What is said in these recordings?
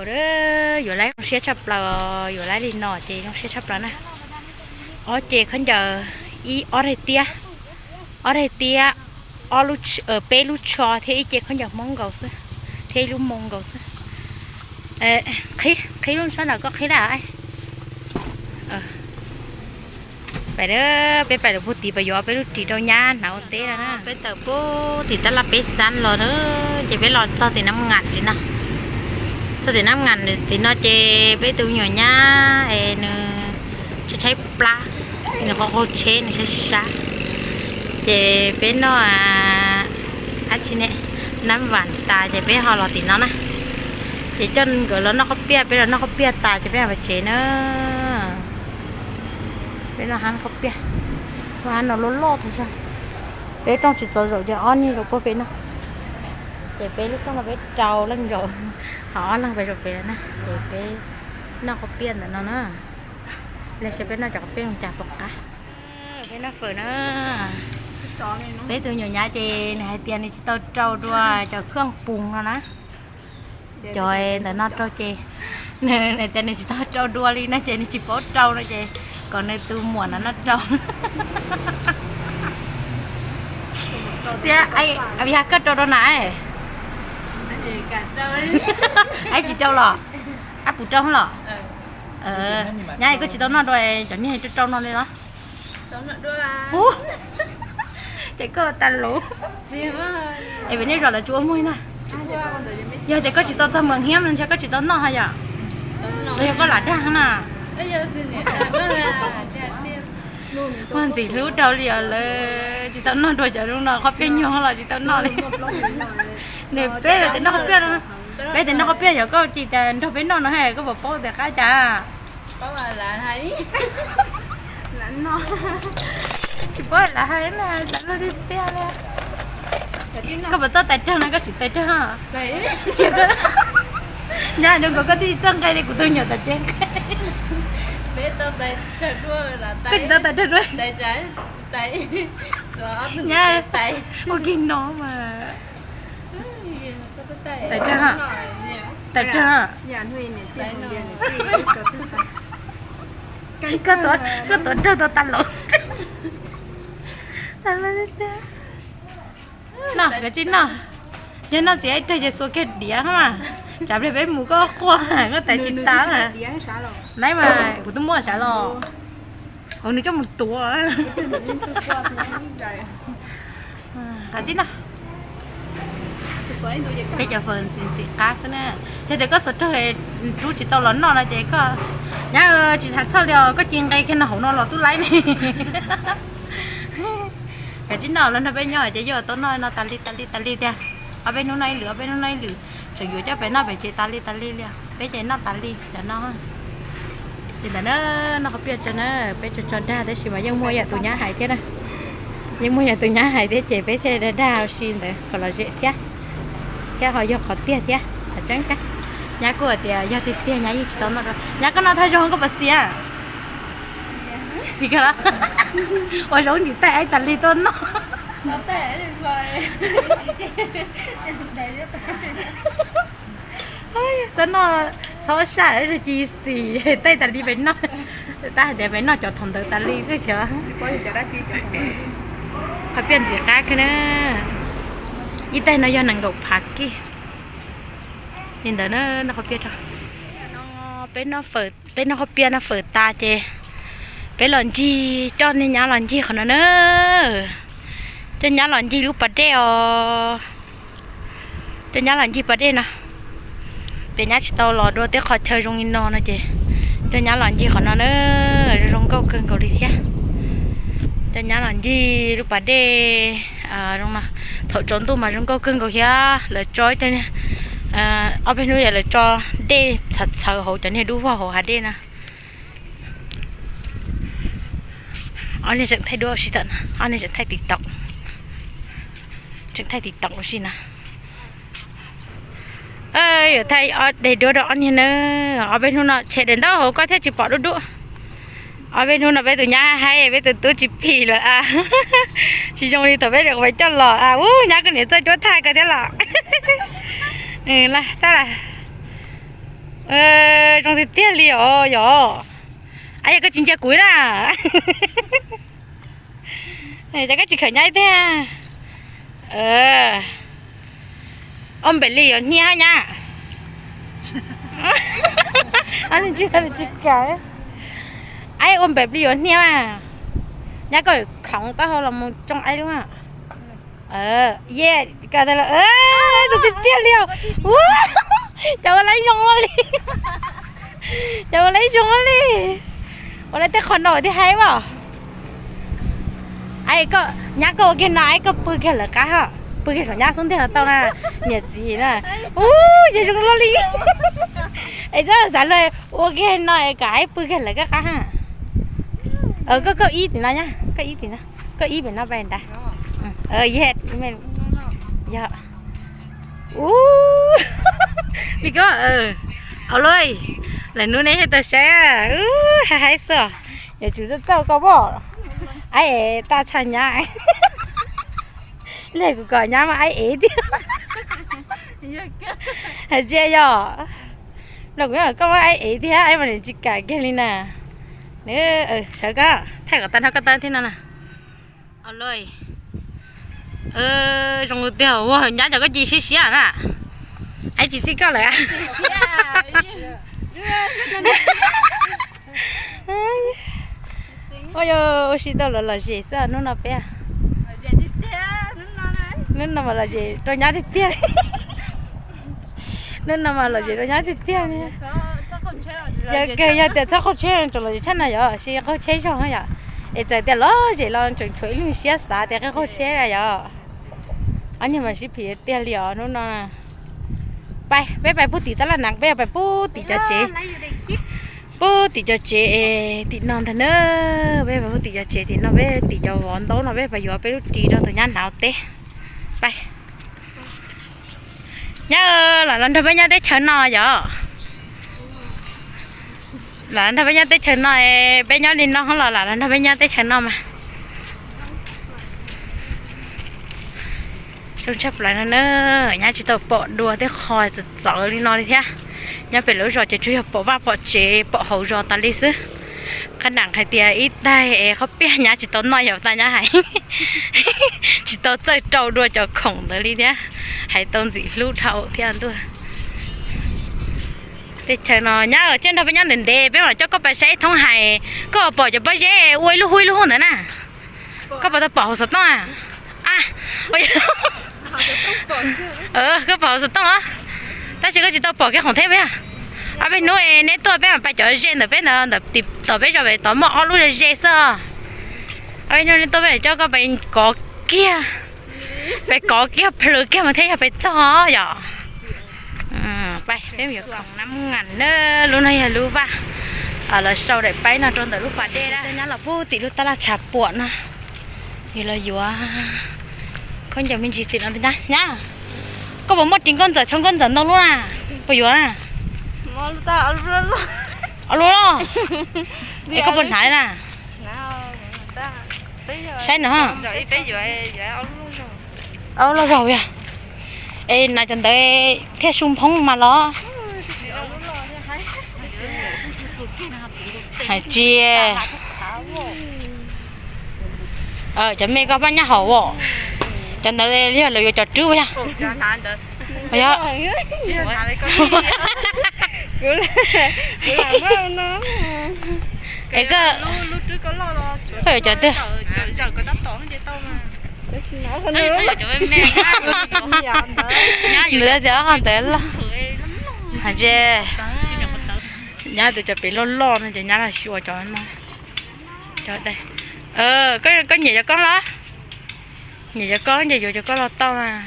Yuav laib zoo siab tshaj plaws, yuav laib li no ces zoo siab tshaj plaws na. Ob ce khaub ncaws, ib ob daim tiab, ob daim tiab, peb lub tsho thiab ib ce khaub ncaws Hmoob nkaus xwb, thiab ib lub moo nkaus xwb. Qhib, qhib lub sab nram koj qhib lawm. Peb pais lawm puag tid pas yuav peb lub ris rau nyab hnav ua teb no na. Peb tawm puag tim tab laj peb xab los na, ces peb los txog tim Nab Ngas tim no. Txog tim Nab Ngas tim no ces peb tus me nyuam nyab es nws tshaib tshaib plab, nws qaug qaug tsheb nws sab sab. Ces peb noj dab tsi ne, nab vam tas ces peb ho los tim no na. Ces coj nkawd los noj qhob piaj, peb los noj qhob piaj tas ces peb ho pais tsev na. Peb noj hab qhob piaj, lub hab no loj loj tas zog. Peb rooj tsis txaus zaum ces ob niag zaum puag pem no. Ces peb lub rooj no peb rau leej zaum, ho ob leeg pais zaum pem lawm na. Ces peb noj qhob piaj ntawm no na. Los saib peb noj cov qhob piaj zoo cas puas qab. Peb noj fawm na. Peb tus nyuam nyab ces nws hais tias nws tsis tau rau dua cov khaj pus no na. Cov ntawm no rau ces nws hais tias nws tsis tau rau dua li no ces nws tsis paub rau no ces kom nws tus muam no noj rau. Thiab, yog koj rau rau na, aib tsis rau los? Ab pus rau los? Nyab koj tsis tau noj dua cov niag rau rau no li los? Ces koj tas lus. Es pem nej zos lawv tsis ua muag na? Yog tias koj tsis tau txog moos hiab no ntshe koj tsis tau noj ha yom? Los yog koj lam dag na? Muaj ntxim hlub rau li os, lawv tsis tau noj dua cov zoo no, qhov piaj nyuag los tsis tau noj li. Nws peb tias noj qhov piaj no, peb tias noj qhov piaj yog koj cia li nrog peb noj no, koj puas paub tias qab cas? Tsis paub lam hais na, xav luag tiag tiag li. Koj puas tau tais rag no, koj tsis tais rag? Nyab zoo nkaus koj twb tsis txawj nqe li kuv tus nyuam tas tsev nqe. Koj tsis tau tais rag dua. Nyab, ua kiag no mas. Tais rag, tais rag. Koj tuav rag tau tas lus. Noj, koj tsis noj. Yog noj tsis ib rag ces xuas kiag diav mas. Tsam pliag peb mus koj quaj, koj tais tsis tas. Nab mas kuv twb muab sav los. Nws coj mus tuav. Koj tsis noj. Peb cov fawm ntxim ntxim qab xwb na. Yog tias koj xuas rag rub tsis tau los noj no ces koj, nyab tsis tham txhawj li os, koj cia nqe kiag no hauv no los tub laib ne. Koj tsis noj los nrog peb nyob ces yuav tau noj no tas li tas li tas li tiag. Ob peb hnub noj ib lwm, ob peb hnub noj ib lwm, tseem yuav coj pem noj pem tsev tas li tas li li. Peb ces noj tas li cov no. Li ntawd na, noj qhov piaj tso na, peb tso tso dag tab sis mas yeej muaj yam tus nyab hais thiab na. Yeej muaj yam tus nyab hais thiab ces peb thiaj dag dag ua si ntawd kom lom zem thiab, thiab ho yog qhov tiag thiab qhov tseeb thiab. Nyab kuj hais tias yog tiag tiag nyab yeej tsis tau noj. Nyab koj noj thaj zoo koj puas xis? Xis kawg los? Ua zoo ntsis taij aib tas li tuaj noj. Txhob noj, txhob saj, ci xis taij tas li pem noj. Tab hais tias pem noj cov thaum ntawd tas li xwb chav. Qhov piaj ntxim qab kawg na. Ib taig no yog nees nkaum phav kij. Li ntawd na, noj qhov piaj rau. Peb noj qhov piaj noj fawm tas ces peb los ncig, coj niag nyab los ncig qhov no na. Coj nyab los ncig lub pas dej os. Coj nyab los ncig pas dej no. Ces nyab tsis tau los dua tej qhov chaw zoo li no no ces coj nyab los ncig qhov no na. Zoo zoo nkauj kawg nkaus li thiab. Coj nyab los ncig lub pas dej zoo no. Thaum tsaus ntuj mas zoo nkauj kawg nkaus thiab, lawv tso ib co, ob peb hnub yog lawv tso dej txhawv txhawv hauv cov niag dub vog hauv hav dej na. Ob niag tseem thaij duab ua si ntawm no, ob niag tseem thaij TikTok, tseem thaij TikTok ua si na. Yuav thaij ob daim duab rau ob niag na. Ob peb hnub no tshem daim ntaub hauv koj thiaj tsis pom dub dub. Ob peb hnub no peb tus nyab haib, peb tus tub tsis phim lawm a. Tsis zoo li thaum peb niam coj los a. Ub, nyab koj niam txawj cuab thaij kawg thiab los. Tab las. Zoo tiag tiag li os yog. Yog koj tsis ntsia kuv na, ces koj tsis khaws nyab tiag. Ua npem li yuav hnia nyab. Tsis kam. Aib, ua npem li yuav hnia mas. Nyab, koj khoov taub hau los mus tsoo aib lub. Zoo tiag tiag li os. Cov ua laib zoo ua li. Cov ua laib zoo ua li. Ua laib tej qho no thiaj haib as. Nyab, koj ua kiag no, aib, koj pw kiag lawv qab, pw kiag saum nyab xub ntiag los tau na, niam txiv na. Ub, yog zoo luaj li. Es txhob xav luag, ua kiag no es kom aib pw kiag lawv qab. Koj, koj ib tim no nyab, koj ib tim no, koj ib pem no pais nrad. Yog, li ko. Au luj, lawm hnub nej thiaj tau saib, haib haib xwb. Yuav tsum txawj txawj koj pom, aib ev tag tshaj nyab. Li kuv kom nyab mas aib ev tiag. Hais ntsia yog, los kuv, koj mas aib ev tiag, aib mas nws tsis kam kiag li na. Nws sawv koj, thaij kom tag nrho koj tawb thiab no na. Au luj, zoo tiag ua nyab, cov koj ci siab siab na. Aib tsis txij koj lawm. Ua yog ua si tau los lom zem xwb hnub no peb. Hnub no mas lom zem rau nyab tiag tiag li. Hnub no mas lom zem rau nyab tiag tiag li. Yog kawg, yog tias txhob qaug tsheb tseem lom zem tshaj no yom, sis qaug tsheb zog yom. Es txawm tias lom zem los tseem tshuav ib lub siab xav tias qaug tsheb yom. Ob niag mas sib phim tiag li os hnub no. Pais, peb pais pug tim tab laj na, peb yuav pais pug tim cov tsev. Pug tim cov tsev tim no ntag na. Peb pais pug tim cov tsev tim no, peb tim cov vov ntaub no, peb pais yuav peb lub ris rau tus nyab hnav teb. Pais. Nyab, lam los nrog peb nyob teb chaws no yom. Lam nrog peb nyob teb chaws no, peb nyob li no los lam los nrog peb nyob teb chaws no mas. Zoo tshaj plaws no na, nyab tsis tau pom dua tej qho txawv txawv li no li thiab. Nyob pem lub zos ces tsuas yog pom vaj pom tsev pom hauv zos tas li xwb. Qhab nam hais tias ib taig es qhob piaj nyab tsis tau noj yom, tas nyab hais tsis tau txawj rau dua cov khoom ntawd li thiab. Hais tau ntxim hlub dhau thiab ntuj. Teb chaws no nyab, cia nrog peb nyob ntev ntev, peb mam coj koj pais saib thoob hais. Koj pom cov pob zeb ua ib lub hu ib lub hu ntawd na. Koj puas tau pom hauv xov tooj a? Koj pom hauv xov tooj os, tab sis koj tsis tau pom kiag khoom thiab puas yog? Ob peb hnub neb tuaj peb mam pais cov ze ntawm peb ntawd, ntawm tim tom peb zos pem tod muaj ob lub ze xwb. Ob peb hnub neb tuaj peb mam coj koj pais kov kiag, pais kov kiag plhws kiag mas thiaj yog pais txog yom. Peb yuav khoom nab ngas na, lub no yog lub vaj los sau daim paib no rau ntawm lub pas dej na. Coj nyab los pug tim lub tab laj tshav puam no, yus los yuav khaub ncaws me ntsis tim no nyab. Koj puas muaj ris nkauj ntxawm tsho nkauj ntxawm ntau lub na? Puas yuav na? Ob lub los? Es koj puas hnav na? Saib no. Ob lub los yog. Es hnav cov ntawd thiaj su nphoob mas los. Hais tsis, cov me koj pab nyab hauv os. Cov ntawd yog lawv yuav cov rwb puas yog? Yog. Es koj, koj yuav cov twg? Nws tias ob qho ntawd loj. Hais tsis, nyab tias cov pem loj loj no ces nyab los xyuas cov no. Koj nyiam cov ko los? Nyiam cov ko ces yuav cov ko los tau mas.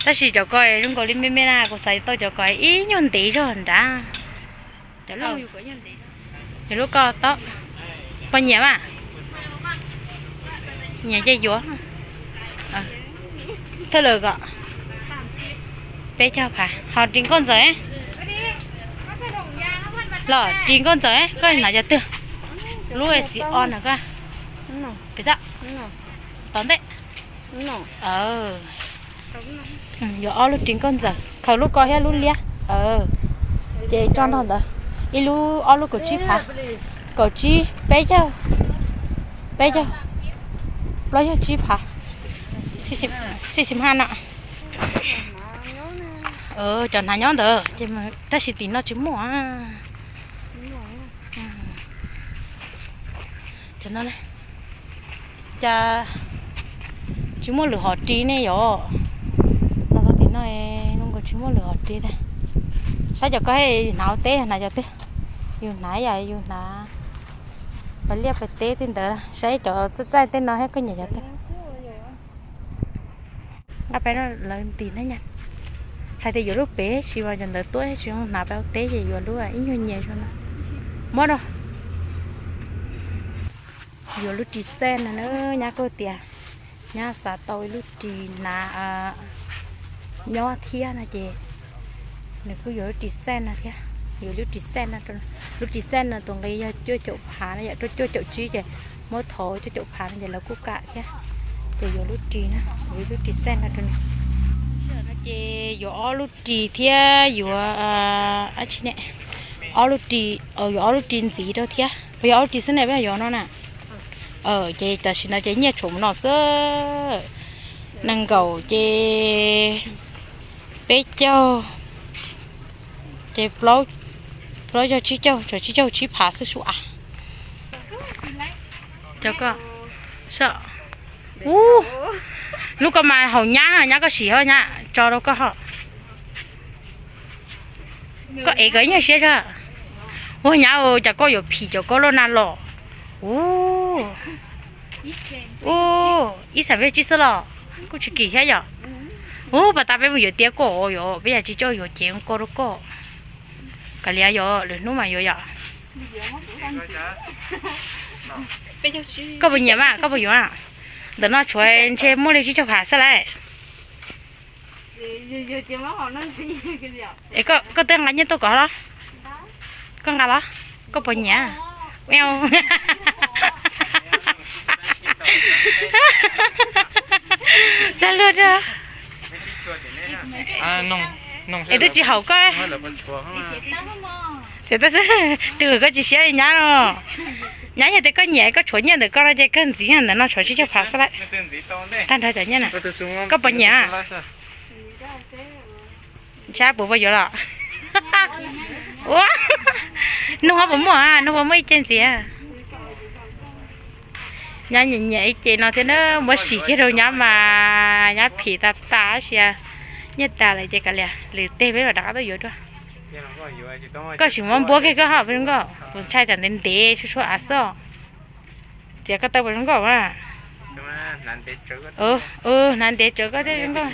Tab sis cov ko zoo nkaus li me me na, kuv xav tau cov ko ib nyuag ntev zog nrad. Cov loj, cov lub ko tau. Puas nyiam mas? Nyiam ces yuav. Thawj lawm kom peb caug phav ho ris nkauj ntxawm. Los ris nkauj ntxawm, koj hnav cov twg? Lub xim o na koj. Pem toj, tom ntej. Yuav ob lub ris nkauj ntxawm, khaws lub ko thiab lub liab. Ces tso nrog ntawd, ib lub ob lub kaum tsib phav, kaum tsib, peb caug, peb caug, plaub caug tsib phav, xib xib haj no. Cov hnav nyob ntawd ces tab sis tim no tsis muaj. Cov no cas tsis muaj lwm hom ris ne yom? No txog tim no zoo nkaus tsis muaj lwm hom ris tiag. Saib cov ko hnav ua teb hnav cov twg? Yus hnav yam yus hnav pas liaj pas teb tej ntawd, saib cov txaij txaij tej no thiab koj nyiam cov twg? Nqa peb lawv ntim na nyab. Hais tias yuav lub pem tsis mas cov ntawd tuaj tsis zoo hnav peb ua teb ces yuav lub ib nyuag nyias zoo no. Muab rau. Yuav lub ris xaj no na, nyab kuj tias nyab xav tau ib lub ris hnav nyob thiab no ces nws kuj yuav lub ris xaj no thiab. Yuav lub ris xaj no, lub ris xaj no tus nqi yog cuaj caum phav no yom, rau cuaj caum tsib ces muab thov cuaj caum phav no ces lawv kuj kam thiab. Ces yuav lub ris na, yuav lub ris xaj no rau nws. Ces yuav ob lub ris thiab yuav dab tsi ne, ob lub ris, yuav ob lub ris ntxiv rau thiab. Puas yog ob lub ris xwb ne, peb yuav no na? Ces tam sim no ces nyiaj tshuav mus no xwb. Nees nkaum ces peb caug, ces plaub caug tsib caug, tshuav tsib caug tsib phav xwb sua. Cov ko, ub, lub ko mas haum nyab, nyab koj sim hos nyab tso rau koj hos. Koj ev kom ib nyuag siab zog. Ua nyab, cas koj yuav phim cov koj loj na los? Ub, ib xam peb tsib xwb los kuj tsis kim thiab yom. Ub, pas tas peb mus yuav tiab koj yom, peb yam tsis coj yuav cev koj rau koj. Kav liam yom, lwm hnub mas yuav yom. Koj puas nyiam mas, koj puas yuav? Ntawm no tshuav ntshe muaj li tsib caug phav xwb lauj. Es koj twb nqa nyiaj tuaj kom los? Koj nqa los? Koj puas nyiam? Xav luag rau. Es twb tsis haum koj. Tab sis twg koj tsis siab li nyab no. Nyab yog tias koj nyiam koj tshuav nyiaj ntawm koj no ces kawg ntxiv, ntawm no tshuav tsib caug phav xwb lauj. Tag nrho cov nyiaj na. Koj puas nyiam? Saib puas yuav los. Ua, nug ho puas muaj, nug puas muaj ib ce ntxiv. Nyab nyiam nyiam ib ce no thiab na, muab sim kiag rau nyab mas nyab phim tas tas sia. Nyiaj tas lawm ces kav liam, lwm teg peb mam rov qab tuaj yuav dua. Koj sim muab npuab kiag koj hauj pes zoo nkauj, kuv ntshai tsam ntev ntev sua sua av xwb. Txiav koj taw pes zoo nkauj mas. Hnav ntev tsawv koj thiaj zoo nkauj.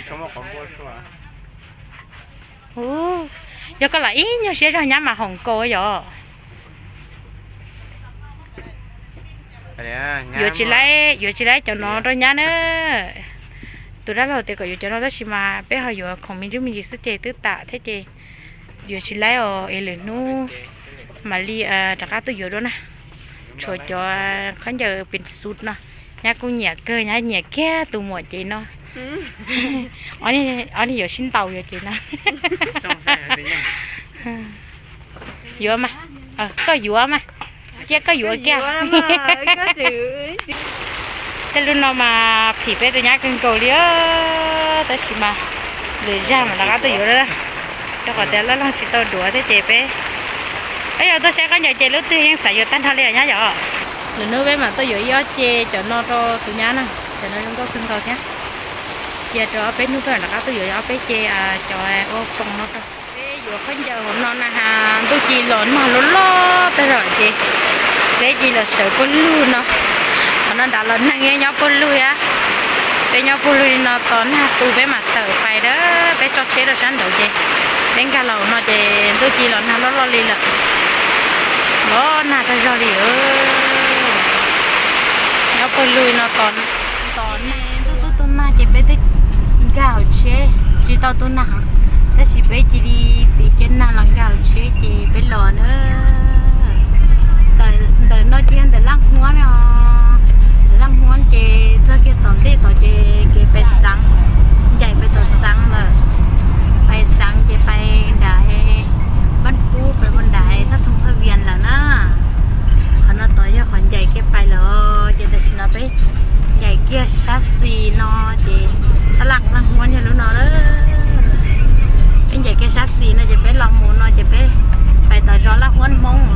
Yog koj los ib nyuag siab zog nyab mas haum nkaus yom. Yuav tsis laib, yuav tsis laib cov no rau nyab na. Tus dab laug tias kom yuav cov no tab sis mas peb ho yuav khoom me ntsis me ntsis xwb ces twb tam thiab ces yuav tsis laib os, es lwm hnub mam li rov qab tuaj yuav dua na. Tshuav cov khaub ncaws pes xus no, nyab kuj nyiam kawg, nyab nyiam kiag tus muam cev no. Ob niag yuav sib ntaus yuav cev no. Yuav mas, koj yuav mas, cia koj yuav kiag. Tej lub no mas phim peb tus nyab kawg nkaus li, tab sis mas lwm zag mas rov qab tuaj yuav lawm, rau qhov tias laj loog tsis tau duav thiab ces peb, peb yog tuaj saib khaub ncaws ces lub twg yeej xav yuav tag nrho li os nyab yom. Lwm hnub peb mam tuaj yuav ib ob ce cov no rau tus nyab na, cov no zoo nkauj kawg nkaus thiab. Cia rau ob peb hnub peb mam rov qab tuaj yuav ob peb ce cov ua poom no rau. Peb yuav khaub ncaws hauv no na has, ntuj ci los nag loj loj tag zog ces peb cia li los sawv pawg lug no. Qhov no nram los neeg nyob pawg lug thiab. Peb nyob pawg lug li no tos nag tu peb mam tawm pais a, peb tso tsheb rau sab nraud ces peb nkag los hauv no ces ntuj ci los nag loj loj li lawm. Los nag tag zog li. Nyob pawg lug li no tos, tos nag, ntuj tub tu nag ces peb twb nkag hauv tsheb tsis tau tu nag, tab sis peb cia li tiv kiag nag los nkag hauv tsheb ces peb los na. Ntawm no ces ntawm Laj Huab no, ntawm Laj Huab ces txog kiag tom ntej tod ces kev pais xeev, ncaim pais tom xeev lawm, pais xeev ces pais nram Vaj Pub Sab xis no ces tab laj Laj Huab yog lub no. Peb ncaim kiag sab xis no ces peb los mus no ces peb pais tom zos Laj Huab Hmoob.